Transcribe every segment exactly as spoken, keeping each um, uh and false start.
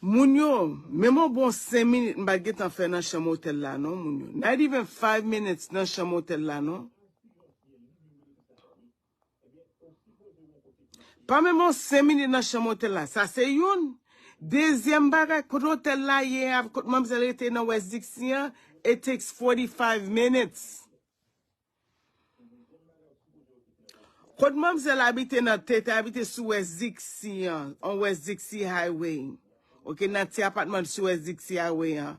Moun yo, menm yon bon senk minit m pa t gentan fè nan chanm otèl la non, moun yo. Not even five minutes nan chanm otèl la non. Pa menm yon senk minit nan chanm otèl la. Sa se youn. Dezyèm bagay, kot otèl la ye a, kot manmzèl rete nan West Dixie an, it takes forty-five minutes. Kot manmzèl abite nan tete, abite sou West Dixie an, on West Dixie Highway. Ok, nan ti apatman sou West Dixie Highway an.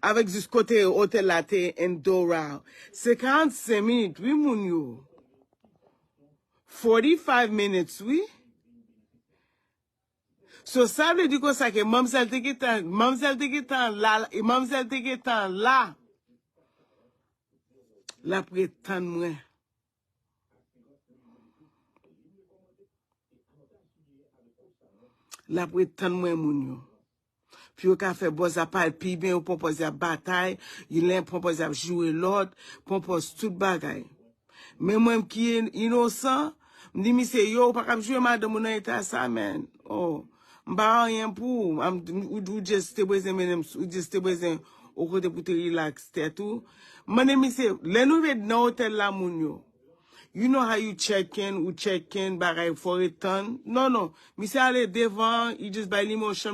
Avèk jis kote otèl la te Endora. Se karannsenk minit, wi, moun yo. Forty-five minutes, wi. So, sa vle di konsa ke manmzèl te gentan, manmzèl te gentan la, e manmzèl te gentan la. L ap ret tann mwen. L ap ret tann mwen, moun yo. Pou yo ka fè bòz la parèt pi byen, yo pran pòz y ap batay, yo len pran pòz y ap joure lòt, pran pòz tout bagay. Men mwen ki inosan, m di misye, yo, ou pa kab joure madanm ou nan eta sa, man. Oh, m pa anyen pou ou. Ou just te bezwen mennen m, ou just te bezwen yon kote pou te relax tèt ou. M mande misye, lè nou rive nan otèl la, moun yo, you know how you check in, ou check in, bagay, fò ret tann. Non, non, misye ale devan, li just bay nimewo chanm